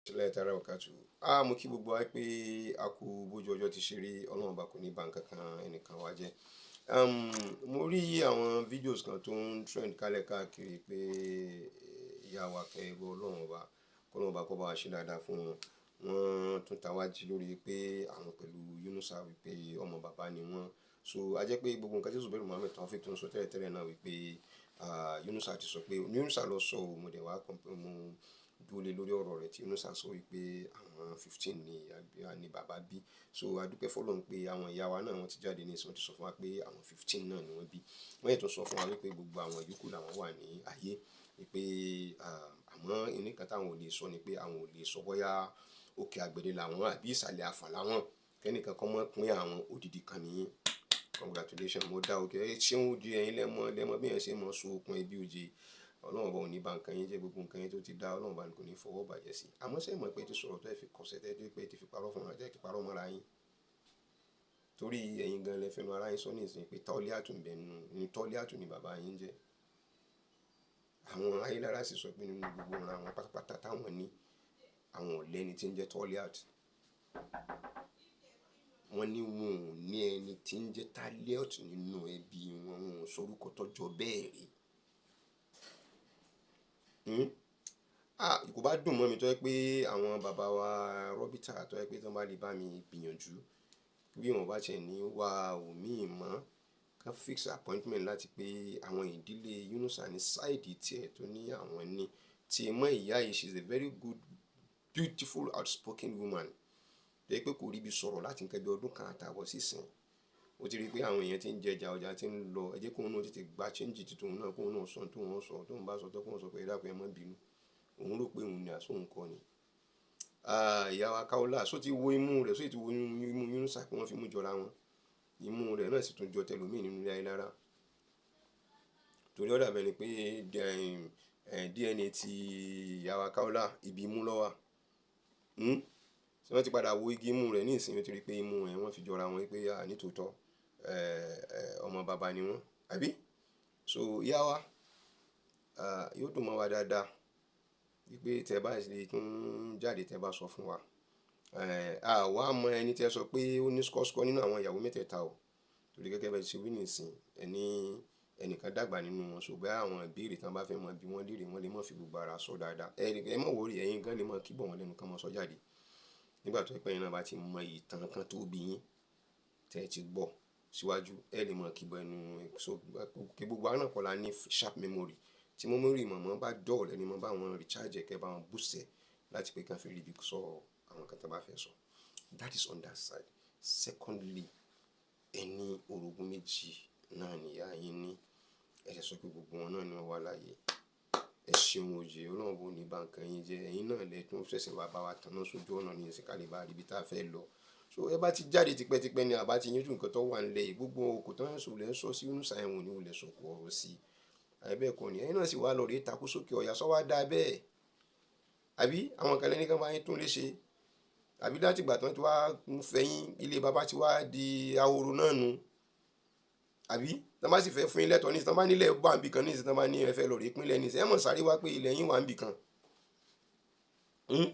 Rahmatullahi ta'ala wabarakatuh. A mú kí gbogbo wa pé a kú bójú ọjọ́ ti ṣe rí. Ọlọ́run bá kò ní ba nǹkan kan ẹnìkan wa jẹ́. Mo rí àwọn videos kan tó ń trend kálẹ̀ káàkiri pé ìyá wa kẹ́rù Ọlọ́run ọba, kọ́lọ́run ọba kó bá wa ṣe dáadáa fún wọn. Wọ́n tún tawájí lórí pé àwọn pẹ̀lú Yunusa wípé ọmọ bàbá ni wọ́n. So a jẹ́ pé gbogbo nǹkan tí Zubairu Muhammed Taofeek tó ń sọ tẹ́lẹ̀tẹ́lẹ̀ náà wípé Yunusa ti sọ pé Yunusa lọ sọ ò, mo dẹ̀ wá mo dúró lé lórí ọ̀rọ̀ rẹ̀ tí Yunusa sọ wípé àwọn 15 ni bàbá bí. So a dúpẹ́ f'Ọlọ́run pé àwọn ìyá wa náà wọ́n ti jáde ní ìsìn, wọ́n ti sọ fún wa pé àwọn 15 náà ni wọ́n bí. Wọ́n yẹ tó sọ fún wa wípé gbogbo àwọn yòókù làwọn wà ní ayé. Wípé àmọ́ ìní kan táwọn ò lè sọ ni pé àwọn ò lè sọ bóyá òkè àgbẹ̀dẹ làwọn àbí ìsàlẹ̀ àfà làwọn. Kẹ́nìkan kan mọ́ pín àwọn odidi kan ní. Congratulations, mo dá òkè. Ẹ ṣeun ojú ẹ̀yin lẹ́mọ́ lẹ́mọ́ bí ẹ ṣe mọ̀ so okùn ẹbí oje. Ọlọ́run ọba ò ní ba nǹkan yín jẹ́, gbogbo nǹkan yín tó ti dá, Ọlọ́run ọba kò ní fọwọ́ bàjẹ́ sí. Àmọ́ ṣé ẹ mọ̀ pé ẹ ti sọ̀rọ̀ tó ẹ fi kọsẹ̀ tẹ́ ẹ pé ẹ ti fi parọ́ fún wa, tẹ́ ẹ ti parọ́ mọ́ra yín. Torí ẹ̀yin gan lẹ fẹnu ara yín sọ ní ìsìn pé Tọ́líàtù ń bẹ nínú, ní Tọ́líàtù ni bàbá yín jẹ́. Àwọn Ayélára sì sọ pé nínú gbogbo ìran àwọn pátápátá táwọn ní, àwọn ò lẹ́ni tí ń jẹ́ Tọ́líàtù. Wọ́n ní wọn ò ní ẹni tí ń jẹ́ Tọ́líàtù nínú ẹbí wọn, wọn ò sọ orúkọ tó jọ bẹ́ẹ̀ rí. Hmm? Ah, kò bá dùn mọ́ mi tó jẹ́ pé àwọn bàbá wa Rọ́bítà tó jẹ́ pé tí wọ́n bá lè bá mi gbìyànjú bí wọ́n bá tiẹ̀ ní wá òmíì mọ́, ká fix appointment láti pé àwọn ìdílé Yunusa ní side tí ẹ tó ní àwọn ní. Tí mọ́ ìyá yìí, she is a very good, beautiful, outspoken woman. Tó jẹ́ pé kò rí bí sọ̀rọ̀ láti nǹkan bí ọdún kan àtààbọ̀ sí ìsìn. Ó ti rí pé àwọn èèyàn tí ń jẹjà ọjà tí ń lọ. Ẹ jẹ́ kóun náà tètè gba change títún òun náà, kóun náà sọ ohun tó ń sọ, tóun bá sọ tán kóun sọ pé ẹ dákun ẹ má bínú. Òun rò pé òun ni àsọ òun kọ́ ni. Ìyá wa Kaola, ṣó ti wo imú rẹ̀, ṣó ti wo imú Yunusa pé wọ́n fi mú jọra wọn. Imú rẹ̀ náà sì tún jọ tẹlòmíì nínú ilé Ayélára. Torí ó dàbí ẹni pé DNA ti ìyá wa Kaola ibi imú ló wà. Hmm? Ṣé wọ́n ti padà wo igi imú rẹ̀ ní ìsìn, wọ́n ti rí pé imú rẹ̀ wọ́n fi jọra wọn wípé à ní tòótọ́, ọmọ bàbá ni wọ́n, àbí? So ìyá wa, yóò dùn mọ́ wa dáadáa wípé tí ẹ bá lè tún jáde tí ẹ bá sọ fún wa. A wá mọ ẹni tí ẹ sọ pé ó ní skọ́skọ́ nínú àwọn ìyàwó mẹ́tẹ̀ẹ̀ta o. Torí gẹ́gẹ́ bí ẹ ṣe wí ní ìsìn, ẹni ẹnìkan dàgbà nínú wọn, ṣùgbọ́n àwọn ìbéèrè tí wọ́n bá fẹ́ mọ bí wọ́n léèrè, wọ́n lè má fi gbogbo ara sọ dáadáa. Ẹ má worry, ẹ̀yin gan lè mọ̀ kíbọ̀ wọ́n lẹ́nu kan mọ́ sọ jáde. Nígbà tó jẹ́ pé ẹ̀yin náà bá ti mọ ìtàn kan tó bí yín tí ẹ ti gbọ́ síwájú, ẹ lè mọ̀ kíbọ̀ ẹnu. So kí gbogbo wa náà kọ́ la ní sharp memory. Tí memory mọ̀mọ́ bá dull, ẹni mọ̀ bá wọn recharge ẹ, kẹ́ bá wọn boost ẹ láti pé kí wọ́n fi rí bí sọ àwọn nǹkan tí wọ́n bá fẹ́ sọ. That is on that side. Secondly, ẹni orogún méjì náà ni ìyá yín ní. Ẹ ṣẹ̀ sọ pé gbogbo wọn náà ni wọ́n wà láyé. Ẹ ṣeun òye, Ọlọ́run ò ní bá nǹkan yín jẹ́. Ẹ̀yin náà lẹ tún ṣẹ̀ṣẹ̀ wá bá wa tàná sójú ọ̀nà ní ìsìn ká lè bá rí ibi tí a fẹ́ lọ. So ẹ bá ti jáde tipẹ́tipẹ́ ni àbá ti yanjú nǹkan tó wà nílẹ̀ yìí. Gbogbo òkú tó ń sọ lẹ́ ń sọ sí Yunusa ẹ̀wọ̀n ni ò lè sọ̀kò ọ̀rọ̀ sí. Àbí bẹ́ẹ̀ kọ́ ni. Ẹ̀yin náà sì wá lọ rí takú sókè ọ̀yà sọ wá dá bẹ́ẹ̀. Àbí àwọn kan lẹ́ni kan bá yín tún lè ṣe. Àbí láti ìgbà tí wọ́n ti wá ń fẹ́ yín, ilé bàbá ti wá di ahoro náà nu. Àbí tí wọ́n bá sì fẹ́ fún yín lẹ́tọ̀ọ́ ní ìsìn, tí wọ́n bá nílẹ̀ wà níbì kan ní ìsìn, tí wọ́n bá ní ẹ fẹ́ lọ rí pínlẹ̀ ní ìsìn, ẹ mọ̀ sáré wá pé ilẹ̀ yín wà níbì kan. Hmm?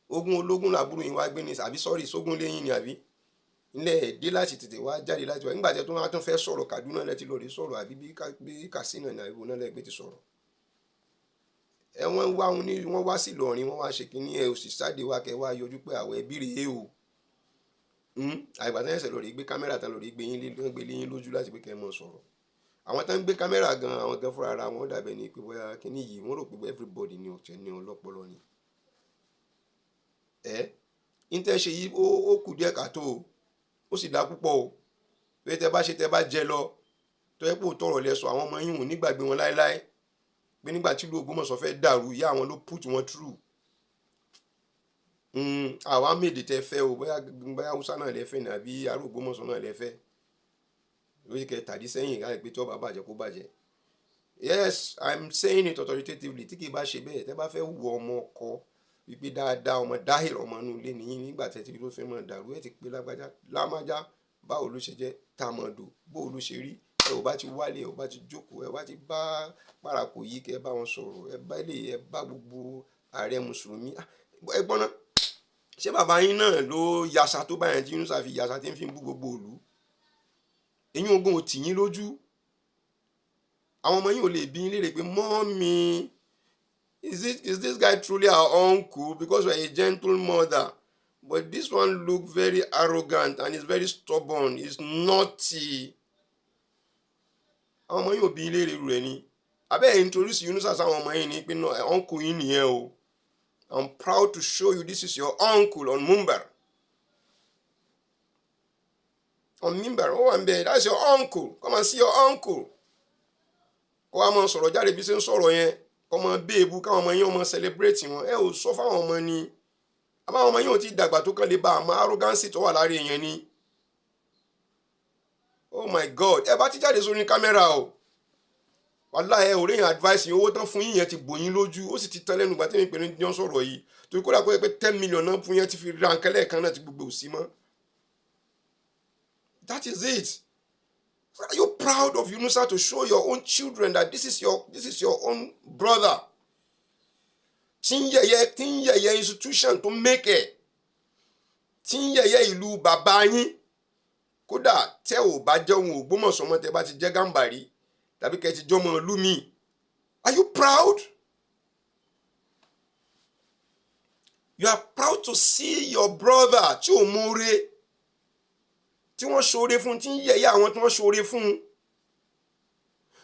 Ogún ológun làbúrò yín wá gbé ní ìsìn, àbí sorry, sógún lé yín ni àbí? Ilẹ̀ dé láti tètè wá jáde láti wá. Nígbà tí ẹ tún wá tún fẹ́ sọ̀rọ̀ Kaduna lẹ ti lọ rí sọ̀rọ̀ àbí bí Katsina ní àbí ibo náà lẹ gbé ti sọ̀rọ̀. Ẹ wọ́n wá wọn ní wọ́n wá sí Ìlọrin, wọ́n wá ṣe kíní ẹ ò sì sáde wá kẹ́ wá yọjú pé àwọn ẹbí rèé o. Hmm? Àìgbà tí wọ́n ṣẹ̀ṣẹ̀ lọ rí gbé kámẹ́rà tán lọ rí gbé yín lé, wọ́n gbé lé yín lójú láti pé kẹ́ ẹ mọ̀ sọ̀rọ̀. Àwọn tó ń gbé kámẹ́rà gan, àwọn gan fúnra ara wọn dàbí ẹni pé bóyá kíní yìí wọ́n rò pé everybody ni ọ̀tẹ̀ ní ọlọ́pọlọ ni. Ẹ, n tẹ́ ṣe yìí ó kù díẹ̀ káàtó o. Ó sì dá púpọ̀ o. Pé tẹ bá ṣe tẹ bá jẹ lọ, tó jẹ́ pé òótọ́ ọ̀rọ̀ lẹ sọ, àwọn ọmọ yín ò ní gbàgbé wọn láéláé. Pé nígbà tí ìlú Ògbómọ̀ṣọ́ fẹ́ dàrú, ìyá àwọn ló put wọn through. Hmm, àwa méde tẹ fẹ́ o, bóyá bóyá Hausa náà lẹ fẹ́ ni àbí ará Ògbómọ̀ṣọ́ náà lẹ fẹ́. Lórí kẹ tàdí sẹ́yìn láì pé tí ó bá bàjẹ́ kó bàjẹ́. Yes, I'm saying it authoritatively. Tí kì í bá ṣe bẹ́ẹ̀, tẹ bá fẹ́ wù ọmọ ọkọ wípé dáadáa ọmọ dáhìr ọmọ inú ilé nìyí nígbà tí ẹ ti rí tó fẹ́ mọ̀ dàrú, ẹ ti pé lágbájá, lámájá, báwo ló ṣe jẹ́, tàmọ̀dò, bó ló ṣe rí. Ẹ ò bá ti wálé, ẹ ò bá ti jókòó, ẹ bá ti bá parapọ̀ yìí kí ẹ bá wọn sọ̀rọ̀, ẹ bá ilé, ẹ bá gbogbo ààrẹ Mùsùlùmí. Ẹgbọ́n náà, ṣé bàbá yín náà ló yasa tó báyẹn tí Yunusa fi yasa tí ń fi bú gbogbo ìlú? Eyín ogun ò tì yín lójú. Àwọn ọmọ yín ò lè bí yín léèrè pé, "Mummy, is this guy truly our uncle? Because we are a gentle mother, but this one look very arrogant and is very stubborn, is naughty." Àwọn ọmọ yín ò bí yín léèrè rẹ̀ ni? Abẹ́ ẹ̀ introduce Yunusa sáwọn ọmọ yín ni pé uncle yín nìyẹn o. I'm proud to show you, this is your uncle on mumbar. On mimbar, ó wà ń bẹ̀, that's your uncle, come and see your uncle. Kó wá máa sọ̀rọ̀ jáde bí ṣe ń sọ̀rọ̀ yẹn, kó máa béèbù, káwọn ọmọ yín ọmọ celebrate wọn. Ẹ ò sọ fáwọn ọmọ ni? Àbáwọn ọmọ yín ò ti dàgbà tó kàn lè ba àmọ́ arrogance tó wà lára èèyàn ni? Oh my God, ẹ bá ti jáde sórí kámẹ́rà o, wàhálà ẹ ò ríyàn advice yín. Owó tán fún yín yẹn ti bò yín lójú, ó sì ti tán lẹ́nu ìgbà tí mi pè ní jọ́ sọ̀rọ̀ yìí, torí kódà kó yẹ pé 10 million náà fún yẹn ti fi ra nǹkan lẹ́ẹ̀kan náà ti gbogbo ò sí mọ́. That is it. Are you proud of Yunusa to show your own children that this is your own brother tí ń yẹ̀yẹ́ institution tó make ẹ̀, tí ń yẹ̀yẹ́ ìlú bàbá yín? Kódà tẹ́ ò bá jẹ́ ohun Ògbómọ̀ṣọ́ mọ́, tẹ́ bá ti jẹ́ Gàmbàrí tàbí kẹ́ ti jọmọ ìlú mi, are you proud? You are proud to see your brother tí ò mọ̀ọ́rẹ́, tí wọ́n ṣoore fún, tí ń yẹ̀yẹ́ àwọn tí wọ́n ṣoore fún.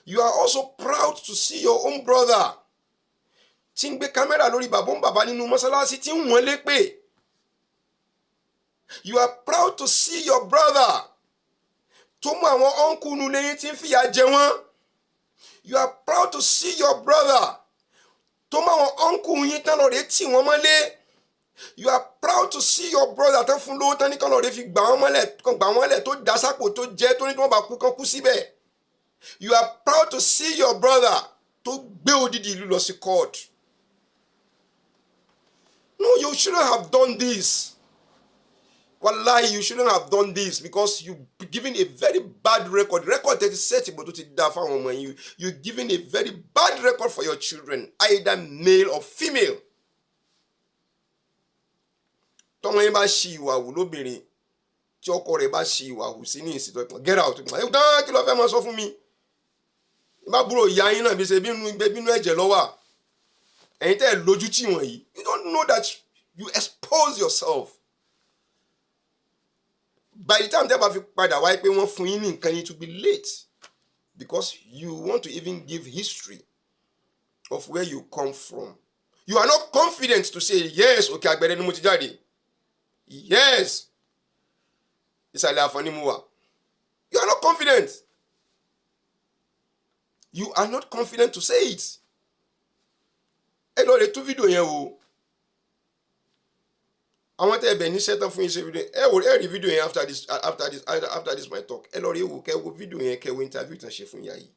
You are also proud to see your own brother tí ń gbé kámẹ́rà lórí bàbá ń bàbá nínú mọ́sálásí, tí ń wọ́n lépè. You are proud to see your brother tó mú àwọn uncle lẹ́yìn tí ń fìyà jẹ wọ́n. You are proud to see your brother tó mú àwọn uncle yín tán lọ́ọ́ rẹ̀ tì wọ́n mọ́lé. You are proud to see your brother tán fún lówó tán ní kán lọ́ọ́ rẹ̀ fi gbà wọ́n mọ́lẹ̀, gbà wọ́n lẹ̀, tó dá sápò, tó jẹ́, tó ní tí wọ́n bá kú, kán kú síbẹ̀. You are proud to see your brother tó gbé odidi ìlú lọ sí court. No, you shouldn't have done this. Wallahi, you shouldn't have done this, because you given a very bad record. Record that is set, but tó ti dá fáwọn ọmọ yín. You giving a very bad record for your children, either male or female. Tọ́mọ yín bá ṣi ìwà wù lóbìnrin, tí ọkọ rẹ̀ bá ṣi ìwà wù sí ní ìsìtọ́ ìpọ́n, get out. Ẹ dán, kí ló fẹ́ máa sọ fún mi? Ìbá búrò ìyá yín náà bí ṣe bínú ẹ̀jẹ̀ lọ́wọ́ ẹ̀yin tẹ́ ẹ̀ lójú tì wọ̀nyí. You don't know that you expose yourself. By the time tẹ́ bá fi padà wáyé pé wọ́n fún yín ní nǹkan yín, to be late, because you want to even give history of where you come from. You are not confident to say, "Yes, Òkè Àgbẹ̀dẹ ni mo ti jáde. Yes, Ìsàlẹ̀ Àfọ̀n ni mo wà." You are not confident. You are not confident to say it. Ẹ lọ lè tún fídíò yẹn wò. Àwọn tẹ́ ẹ bẹ̀ níṣẹ́ tán fún yín ṣe fídíò, ẹ wò, ẹ rí fídíò yẹn after this my talk. Ẹ lọ rí wò, kẹ́ wo fídíò yẹn, kẹ́ wo interview tán ṣe fún ìyá yìí.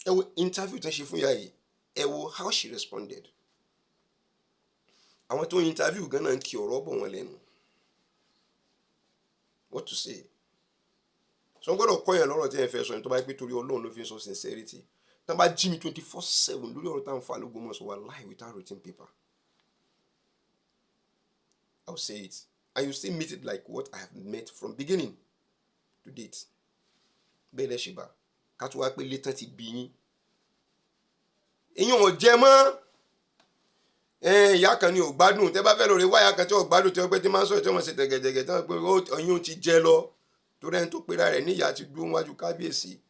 Ẹ wo interview tán ṣe fún ìyá yìí, ẹ wo how she responded. Àwọn tó ń interview gan náà ń kí ọ̀rọ̀ bọ̀ wọ́n lẹ́nu, what to say. So n gbọ́dọ̀ kọ́ yẹn lọ́rọ̀ tí ẹ fẹ́ sọ yẹn, tó bá yẹ pé torí Ọlọ́run ló fi ń sọ, sincerity. Tá bá jí mi 24/7 lórí ọ̀rọ̀ tá à ń fa l'Ógbómọ̀ṣọ́, wallahi, without written paper, I will say it and you still meet it like what I have met from beginning to date. Bẹ́ẹ̀ lẹ́ ṣe bá ká tó wá pé létán ti bí yín, ìyẹn ò jẹ mọ́. Ìyá kan ni ò gbádùn. Tẹ́ bá fẹ́ lórí wáyà kan tí ò gbádùn, tí wọ́n pẹ́ tí máa ń sọ̀rọ̀, tí wọ́n ṣe tẹ̀gẹ̀tẹ̀gẹ̀, tí wọ́n pé ọyún ti jẹ lọ, torí ẹni tó pera rẹ̀ níyà ti dúró wájú kábíyèsí,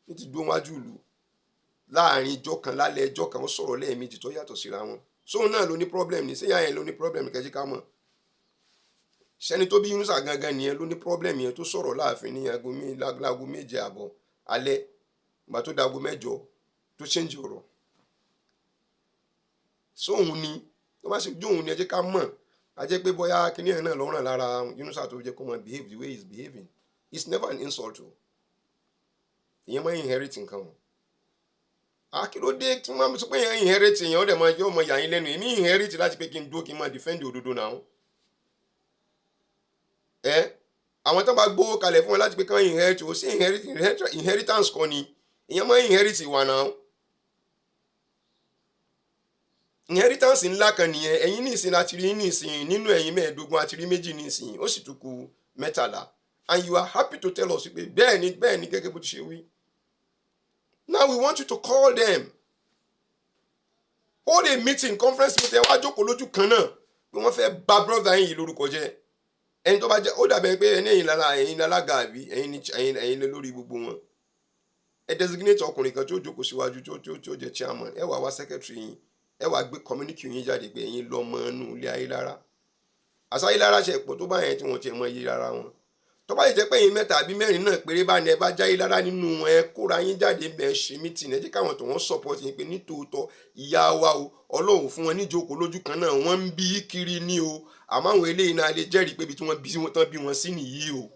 ní ti dúró wájú ìlú láàrin ìjọ kan, lálẹ́ ẹjọ́ kan, ó sọ̀rọ̀ lẹ́ẹ̀mejì tó yàtọ̀ síra wọn. Sóun náà ló ní problem ní sẹ́yà yẹn ló ní problem? Kẹ́jí ká mọ̀ sẹ́ni tó bí Yunusa gangan nìyẹn ló ní problem yẹn, tó sọ̀rọ̀ láàfin ní aago 7:30 alẹ́, ìgbà tó dago 8 tó change ọ̀rọ̀. Sóun ni tó bá ṣe jóun ni, ẹ jẹ́ ká mọ̀. A jẹ́ pé bóyá kíní ẹ̀ náà lọ́rùn lára Yunusa tó jẹ́ kó máa behave the way he is behaving. It's never an insult o. Ìyẹn máa inherit nǹkan o. Àkìlódé tí wọ́n sọ pé ìyẹn inherit yẹn, ó dẹ̀ máa yọ ọmọ yà yín lẹ́nu. Èmi inherit láti pé kí n dúró, kí n máa defend òdodo náà. Ẹ àwọn tó bá gbówó kalẹ̀ fún wọn láti pé kán inherit o, sí inheritance kọ́ ni? Ìyẹn máa inherit ìwà náà. Inheritance ńlá kan nìyẹn. Ẹ̀yin ní ìsìn láti rí ní ìsìn nínú ẹ̀yin 15, àti rí 2 ní ìsìn, ó sì tún kù 13, and you are happy to tell us pé bẹ́ẹ̀ ni, bẹ́ẹ̀ ni, gẹ́gẹ́ bó ti ṣe wí. Now we want you to call them, hold a meeting, conference meeting. Ẹ wá jókòó lójú kan náà pé wọ́n fẹ́ bà brother yín yìí lórúkọ jẹ́. Ẹni tó bá jẹ́ ó dàbẹ̀ pé ẹni ẹ̀yin lára, ẹ̀yin lálága, àbí ẹ̀yin ní ẹ̀yin lé lórí gbogbo wọn. Ẹ designate ọkùnrin kan tí ó jókòó síwájú, tí ó jẹ́ chairman. Ẹ wá wá secretary yín, ẹ wá gbé communique yín jáde pé ẹ̀yin lọ́mọ inú ilé Ayélára. Àṣà Ayélára ṣe pọ̀ tó bá yẹn tí wọ́n ti mọ iye rárá wọn. Tó bá yìí jẹ́ pé ẹ̀yin mẹ́ta àbí mẹ́rin náà péré bá ní ẹ bá jáyé lára nínú wọn, ẹ kóra yín jáde, ẹ ṣe meeting. Ẹ jẹ́ káwọn tó wọ́n support yín pé nítòótọ́ ìyá wa o, Ọlọ́run fún wọn níjókòó lójú kan náà, wọ́n ń bí kiri ní o, àmọ́ àwọn eléyìí náà lè jẹ́rìí pé ibi tí wọ́n bí wọn tán bí wọn sí nìyí o.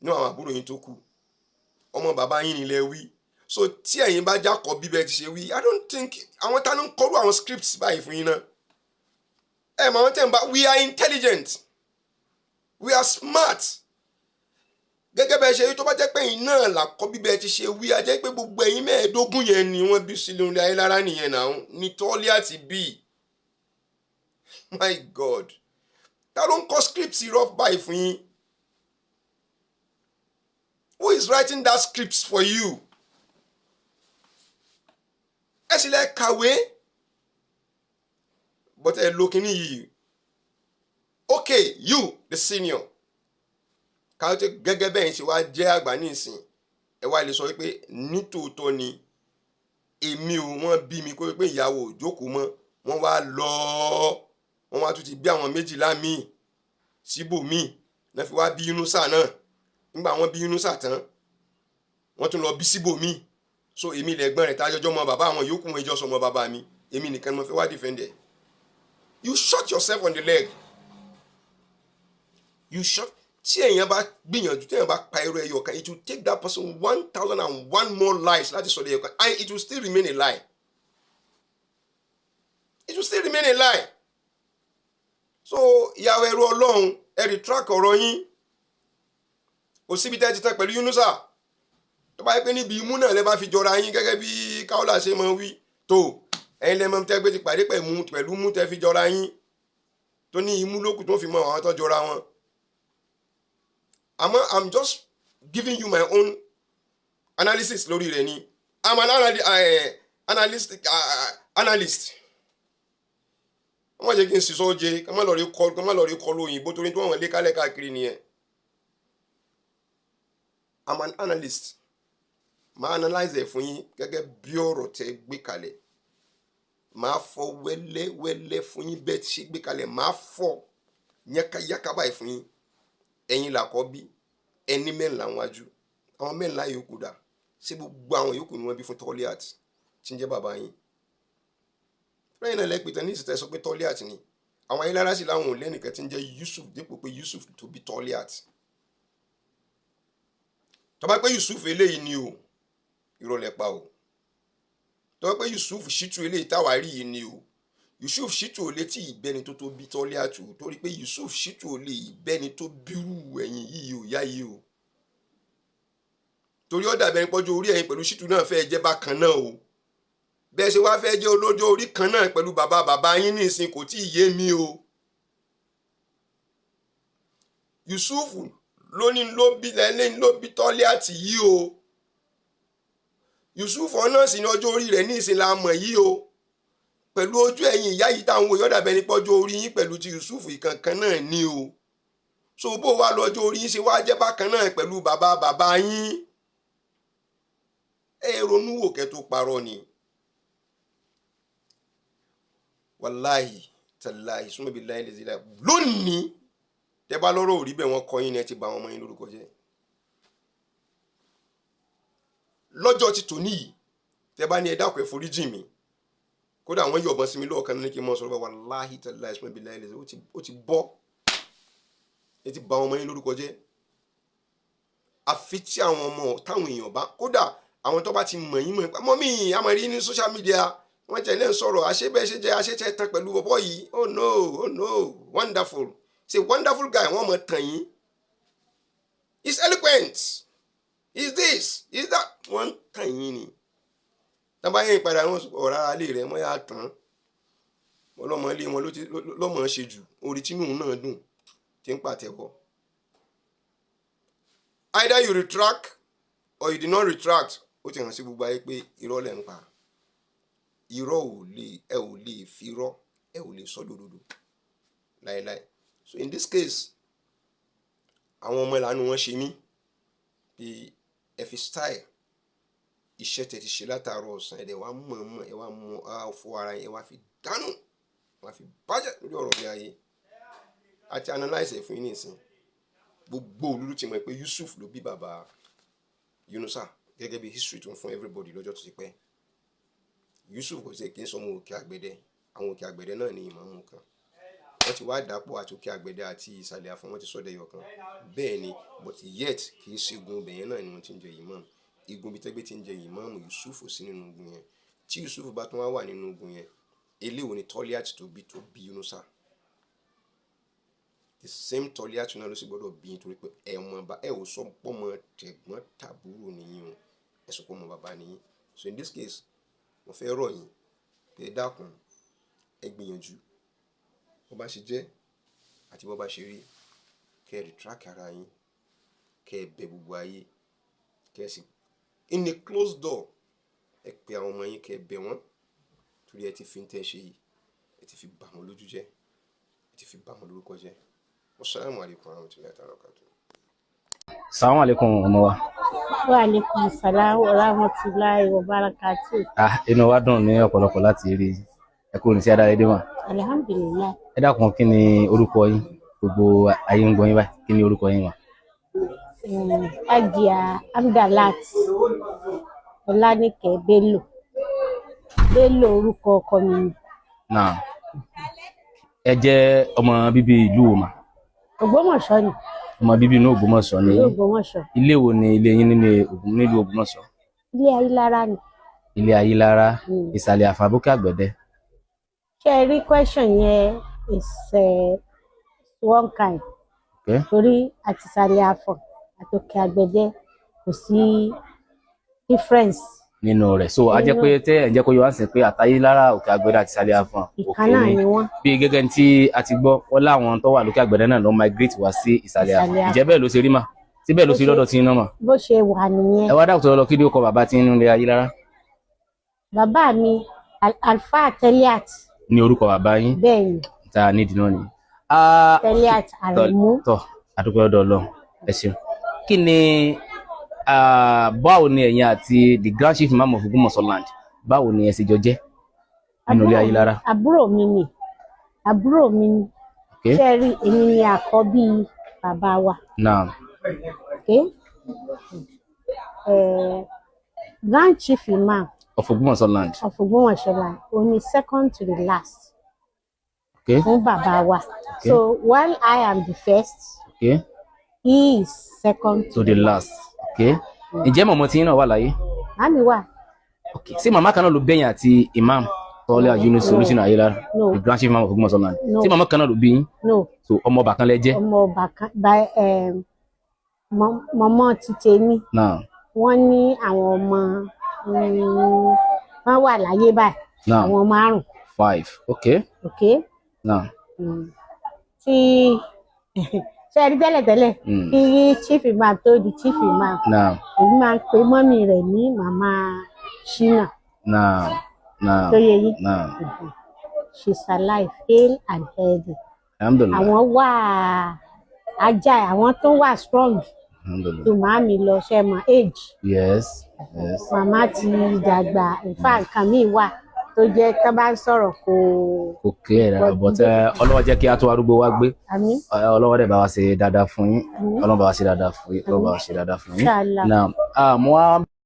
Ní àwọn àbúrò yín tó kù, ọmọ bàbá yín nílẹ̀ wí. So tí ẹ̀yin bá jákọ̀ bíbẹ̀ ti ṣe wí, I don't think àwọn tá ló ń kọrú àwọn scripts báyìí fún yín náà. Ẹ mọ̀ àwọn tẹ̀ ń bá. We are intelligent, we are smart. Gẹ́gẹ́ bẹ́ẹ̀ ṣe rí, tó bá jẹ́ pé ẹ̀yin náà làkọ́ bíbẹ̀ ti ṣe wí, a jẹ́ pé gbogbo ẹ̀yin 15 yẹn ni wọ́n bí sínú ilé Ayélára nìyẹn náà ní tọ́lí àti bíi. My God, ta ló ń kọ scripts rough báyìí fún yín? Who is writing that scripts for you? Ẹ sì lẹ kàwé, but ẹ lo kinní yìí. Okay, you the senior, káwé gẹ́gẹ́ bẹ́ẹ̀ ṣe wá jẹ́ àgbà ní ìsìn, ẹ wá lè sọ wípé nítòótọ́ ni èmi ò, wọ́n bí mi kó pé ìyàwó ò jókòó mọ́, wọ́n wá lọ, wọ́n wá tún ti bí àwọn 12 míì síbòmíì náà fi wá bí Yunusa náà. Nígbà wọ́n bí Yunusa tán, wọ́n tún lọ bí síbòmíì. So èmi lẹ̀gbọ́n rẹ̀ tájọjọ́ mọ bàbá, àwọn yòókù wọn ìjọ sọmọ bàbá mi, èmi nìkan ni mo fẹ́ wá defend ẹ̀. You shot yourself on the leg. You shot. Tí èèyàn bá gbìyànjú, tí èèyàn bá pa irú ẹyọ kan, it will take that person 1001 more lies láti sọ ẹyọ kan, and it will still remain a lie. It will still remain a lie. So ìyàwó ẹrú Ọlọ́run, ẹ retract ọ̀rọ̀ yín. Kò síbi tẹ́ ti tán pẹ̀lú Yunusa. Tó bá yẹ pé níbi imú náà lẹ bá fi jọra yín, gẹ́gẹ́ bí Kaola ṣe máa wí tó, ẹ̀yin lẹ́mọ̀ tẹ́ gbé ti pàdé pẹ̀lú mú tẹ́ fi jọra yín, tó ní imú lókù tó fi mọ àwọn tó jọra wọn. Àmọ́ I'm just giving you my own analysis lórí rẹ̀ ni. I'm an analyst. Wọ́n jẹ́ kí n sísọ jẹ kí wọ́n lọ rí kọ́ lóyìnbó, torí tí wọ́n lé kálẹ̀ káàkiri nìyẹn. I'm an analyst. Máa analyze ẹ̀ fún yín gẹ́gẹ́ bí ọ̀rọ̀ tẹ́ gbé kalẹ̀. Máa fọ wẹ́lẹ́wẹ́lẹ́ fún yín bẹ́ẹ̀ tí ṣe gbé kalẹ̀. Máa fọ yákayáká báyìí fún yín. Ẹ̀yin làkọ́ bí ẹni mẹ́ńlá wájú, àwọn mẹ́ńlá yòókù dà? Ṣé gbogbo àwọn yòókù ni wọ́n bí fún Toliat tí ń jẹ́ bàbá yín? Lẹ́yìn náà lẹ́pẹ̀tẹ̀ ní ìsìtẹ́ sọ pé Toliat ni. Àwọn Ayélára sì láwọn ò lẹ́nìkan tí ń jẹ́ Yusuf, dípò pé Yusuf tó bí Toliat. Tó bá pé Yusuf eléyìí ni o, irọ́ lẹ pa o. Tó bá pé Yusuf Shitu eléyìí táwa rí yìí ni o, Yusuf Shitu ò létí ìbẹ́ni tó bí Toliat o, torí pé Yusuf Shitu ò lè ìbẹ́ni tó bírú ẹ̀yìn yìí ò yá yìí o, torí ó dàbí ẹni pọ́jú orí ẹ̀yin pẹ̀lú Shitu náà fẹ́ jẹ́ bákan náà o. Bẹ́ẹ̀ ṣe wá fẹ́ jẹ́ olójó orí kan náà pẹ̀lú bàbá bàbá yín nísìn, kò tí ì yé mi o. Yusuf ló ní ló bí lẹ́lẹ́ni ló bí Toliat yìí o. Yusuf ọ̀nà sì ní ọjọ́ orí rẹ̀ nísìn la mọ̀ yìí o. Pẹ̀lú ojú ẹ̀yìn ìyá yìí táwọn òye, ọ̀dàbẹ̀ ní pọ́jọ́ orí yín pẹ̀lú ti Yusuf ìkankan náà ni o. So bó wá lọ́jọ́ orí yín ṣe wá jẹ́ bákan náà pẹ̀lú bàbá bàbá yín? Ẹ ronú wò kẹ́ tó parọ́ ni. Wàláhì tàláhì súnmọ́ bíi láì lè zílà lónìí, tẹ́ bá lọ́rọ̀ òrí bẹ́ẹ̀, wọ́n kọ́ yín ni. Ẹ ti bà àwọn ọmọ yín lórúkọ jẹ́ lọ́jọ́ ti tòní yìí. Tẹ́ bá ní ẹ dákun, ẹ foríjì mi, kódà wọ́n yọ̀bọ̀n sí mi lọ́ọ̀kan ní kí n mọ̀ sọ̀rọ̀ bá. Wàláhì tàláhì súnmọ́ bíi láì lè zílà, ó ti bọ́. Ẹ ti bà àwọn ọmọ yín lórúkọ jẹ́. Àfi tí àwọn ọmọ táwọn èèyàn bá, kódà àwọn tó bá ti mọ̀ yín mọ̀ mọ́ mi àmọ́ rí ní social media, wọ́n tẹ̀lé ń sọ̀rọ̀ àṣebẹ́ ṣe jẹ́ àṣetẹ́ tán pẹ̀lú bọ́bọ́ yìí. Oh no, oh no, wonderful, he's a wonderful guy. Wọ́n mọ̀ tàn yín. He's eloquent, he's this, he's that. Wọ́n ń tàn yín ni. Tábà yẹn padà, wọn ọ̀rá alẹ́ rẹ̀ wọ́n yà tán ọlọ́mọ ilé wọn ló ti lọ́mọ ṣe jù orí tínú náà dùn tí ń pàtẹ́wọ́. Either you retract or you did not retract, ó ti hàn sí gbogbo ayé pé irọ́ lẹ̀ ń pa. Irọ́ ò lè, ẹ ò lè fi irọ́, ẹ ò lè sọ dòdòdò láéláé. So in this case, àwọn ọmọ ìlànà wọn ṣe mí pé ẹ fi style iṣẹ́ tẹ̀ ti ṣe látàárọ̀ ọ̀sán, ẹ̀dẹ̀ wá mọ̀ọ́mọ̀, ẹ wá mọ fọ ara yẹn, ẹ wá fi dánú, ẹ wá fi bàjẹ́ lórí ọ̀rọ̀ ilé ayé. Àti analyse ẹ̀ fún yín nísìn, gbogbo olúlu ti mọ̀ pé Yusuf ló bí bàbá Yunusa, gẹ́gẹ́ bí history tó ń fún everybody lọ́jọ́ tó ti pẹ́. Yusuf kò sí kí n sọmọ Òkè Àgbẹ̀dẹ. Àwọn Òkè Àgbẹ̀dẹ náà ní ìmáàmù kan, wọ́n ti wá dàpọ̀ àti Òkè Àgbẹ̀dẹ àti Ìsàlẹ̀ Àfọ̀n, wọ́n ti sọ́dẹ̀ yọ̀ kan bẹ́ẹ̀ ni. But yet, kì í ṣe igun ibẹ̀ yẹn náà ni wọ́n ti ń jẹ ìmáàmù. Igun ibi tẹ́gbẹ́ ti ń jẹ ìmáàmù, Yusuf ò sí nínú igun yẹn. Tí Yusuf bá tún wá wà nínú igun yẹn, eléwo ni Toliat tó bí Yunusa? The same Toliat náà ló sì gbọ́dọ̀ bí, nítorí pé ẹ mọ bá ẹ ò sọ pọ́mọ tẹ̀gbọ́n tàbúrò nìyí o, ẹ sọ pọ́mọ bàbá nìyí. So in this case, mo fẹ́ rọ̀ yín pé ẹ dákun, ẹ gbìyànjú, bó bá ṣe jẹ́ àti bó bá ṣe rí, kẹ́ ẹ retract ara yín, kẹ́ ẹ bẹ̀ gbogbo ayé, kẹ́ ẹ sì in a closed door, ẹ pe àwọn ọmọ yín, kẹ́ ẹ bẹ̀ wọ́n, torí ẹ ti fi ń tẹ́ ṣe yìí, ẹ ti fi bà wọ́n lójú jẹ́, ẹ ti fi bà wọ́n lórúkọ jẹ́. Wassalamu alaikum warahmatullahi wabarakatuh. Salamu alaikum, ọmọ wa. Wa alaikum salam wa rahmatullahi wa barakatuh. Ah, inú wa dùn ní ọ̀pọ̀lọpọ̀ láti rí ẹ kúrò ní sí adáyédé wọn. Alhamdulillah. Ẹ dákun, kí ni orúkọ yín? Gbogbo ayé ń gbọ́ yín báyìí, kí ni orúkọ yín wà? Hajiya Amdalat Ọlánìkẹ́ Bello. Bello orúkọ ọkọ mi ni. Náà, ẹ jẹ́ ọmọ bíbí ìlú wo mà? Ògbómọ̀ṣọ́ ni. Ọmọ bíbí inú Ògbómọ̀ṣọ́ ni Ìlú yín. Ògbómọ̀ṣọ́. Ilé wo ni ilé yín nílé nílùú Ògbómọ̀ṣọ́? Ilé Ayílára ni. Ilé Ayílára? Mm. Ìsàlẹ̀ Àfàbókè Àgbẹ̀dẹ? Ṣé ẹ rí question yẹn is one kind. Okay. Torí àti Ìsàlẹ̀ Àfọ̀n àtòkè Àgbẹ̀dẹ, kò sí difference nínú rẹ̀. So a jẹ́ nínú pé tẹ́ ẹ̀ ń jẹ́ kó yọ wá sí pé àtayílára, Òkè Àgbẹ̀dẹ àti Ìsàlẹ̀ Àfọ̀n, òkè Ìkan náà ni. ni wọ́n. Bí gẹ́gẹ́ tí a ti gbọ́, wọ́n láwọn tó wà lókè Àgbẹ̀dẹ náà ló migrate wá sí Ìsàlẹ̀ Àfọ̀n. Ìsàlẹ̀ Àfọ̀n. Ìjẹ́ bẹ́ẹ̀ ló ṣe rí mà? Síbẹ̀ ló Bó ṣe rí ṣe lọ́dọ̀ tí yín náà mà? Bó ṣe wà nìyẹn. Ẹ wá dákùtọ̀ lọ, kí ni ó kọ bàbá tí ń lé Ayílára? Bàbá mi, Alfa Teliat. Ní orúkọ bàbá yín? Bẹ́ẹ̀ ni. Tá a nídìí náà nìyí. Ah, Teliat Aremu. Tọ́, àdúgbò ọ̀dọ̀ Ọlọ́run, ẹ ṣeun. Kí ni báwo ni ẹ̀yin àti the Grand Chief Imam of Ògbómọ̀ṣọ́ land, báwo ni ẹ ṣe jọ jẹ́ nínú ilé Àbúrò mi, Ayílára? àbúrò mi ni, àbúrò mi ni. Okay. Ṣé ẹ rí, èmi ni àkọ́bí bàbá wa. Naam. Okay? Grand Chief Imam of Ògbómọ̀ṣọ́ land of Ògbómọ̀ṣọ́ land, òun ni second to the last fún bàbá wa. So while I am the first, he is second to the last. Okay. Ǹjẹ́ mọ̀mọ́ tí yín náà wà láyé? Màmí wà. Okay. Ṣé màmá kan náà ló bẹ̀yìn àti Imam Tọ́lá Yunus No. Olùsínà Ayélára, No. the Grand Chief Imam of Ògbómọ̀ṣọ́ land? No. Ṣé màmá kan náà ló bí yín? No. So ọmọ ọba kan lẹ jẹ́? Ọmọ ọba kan by mọ̀mọ́ ti tèmi, Naam. wọ́n ní àwọn ọmọ, wọ́n wà láyé báyìí, Naam. àwọn márùn. Five, okay. Okay. Naam. Tí ṣe rí tẹ́lẹ̀tẹ́lẹ̀, kí Chief Imam tó di Chief Imam, Naam. èmi máa ń pe mọ́mì rẹ̀ ní Màmá Ṣínà. Naam, naam. Tó yẹ yín? Naam. She's alive, hale and healthy. Alhamdulillah. Àwọn wà ajá, àwọn tó wà strong Alhamdulillah. tó màámi lọ, ṣe mọ age. Yes. Màmá ti dàgbà. In fact, nǹkan míì wà tó jẹ́ tó bá ń sọ̀rọ̀ kò Kò clear rárá, but Ọlọ́wọ́ jẹ́ kí a tó arúgbó wa gbé. Àmín. Ọlọ́wọ́ dẹ̀ bá wa ṣe dáadáa fún yín. Àmín. Ọlọ́wọ́ bá wa ṣe dáadáa fún yín. Ọlọ́wọ́ bá wa ṣe dáadáa fún yín. Inshallah. Naam, ah, mo wá